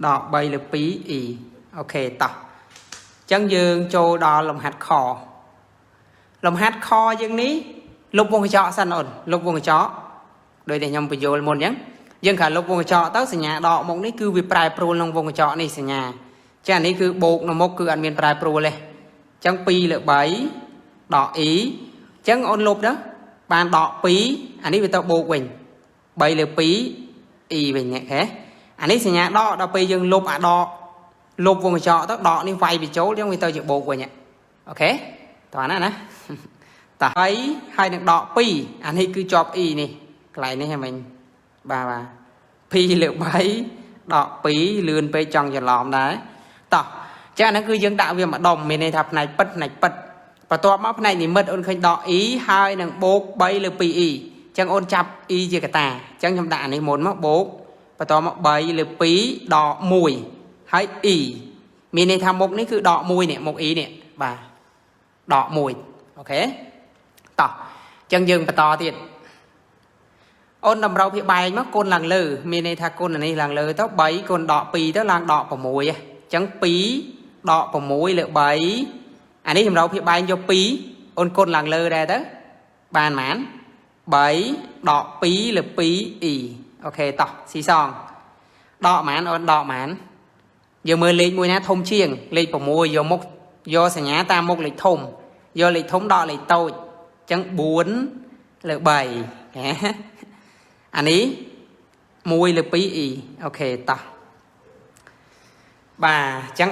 ដក3លើ2 e OK តោះអញ្ចឹងយើងចូលដល់លំហាត់ខលំហាត់ខយើងនេះលុបវងកញ្ចក់សិនអូនលុបវងកញ្ចក់ដោយតែខ្ញុំបញ្យល់មុនអញ្ចឹងយើងគ្រាន់លុបវងកញ្ចក់ទៅសញ្ញាដកមុខនេះគឺវាប្រែប្រួលក្នុងវងកញ្ចក់នេះសញ្ញាចាអានេះគឺបូកនៅមុខគឺអត់មានប្រែប្រួលទេអញ្ចឹង2លើ3ដក e អញ្ចឹងអូនលុបទៅបានដក2អានេះវាទៅបូកវិញ3លើ2 e វិញនេះហេអានេះសញ្ញាដកដល់ពេលយើងលុបអាដកលុបវងកញ្ចក់ទៅដកនេះវាយបញ្ចូលអញ្ចឹងវាទៅជាបូកវិញ OK តោះណាណាតោះហើយហើយនឹងដក2អានេះគឺជាប់ e នេះកន្លែងនេះហ្នឹងមិញបាទបាទ2លើ3ដក2លឿនពេកចង់ច្រឡំដែរតោះចឹងអាហ្នឹងគឺយើងដាក់វាម្ដុំមានន័យថាផ្នែកពិតផ្នែកពិតបន្ទាប់មកផ្នែកនិមិត្តអូនឃើញដក e ហើយនឹងបូក3លើ 2e ចឹងអូនចាប់ e ជាកតាចឹងខ្ញុំដាក់អានេះមុនមកបូកបន្ទាប់មក3លើ2ដក1ហើយ e មានន័យថាមុខនេះគឺដក1នេះមុខ e នេះបាទដក1 OK តោះចឹងយើងបន្តទៀតអូនតម្រូវភាគបែងមកគុណឡើងលើមានន័យថាគុណអានេះឡើងលើទៅ3គុណដក2ទៅឡើងដក6អញ្ចឹង2ដក6លើ3អានេះតម្រូវភាគបែងយក2អូនគុណឡើងលើដែរទៅបានប៉ុន្មាន3ដក2លើ2 e OK តោះស៊ីសងដកប៉ុន្មានអូនដកប៉ុន្មានយើងមើលលេខមួយណាធំជាងលេខ6យកមុខយកសញ្ញាតាមមុខលេខធំយកលេខធំដកលេខតូចអញ្ចឹង4លើ3ហ៎អានេះ1លើ2 e OK តោះបាទអញ្ចឹង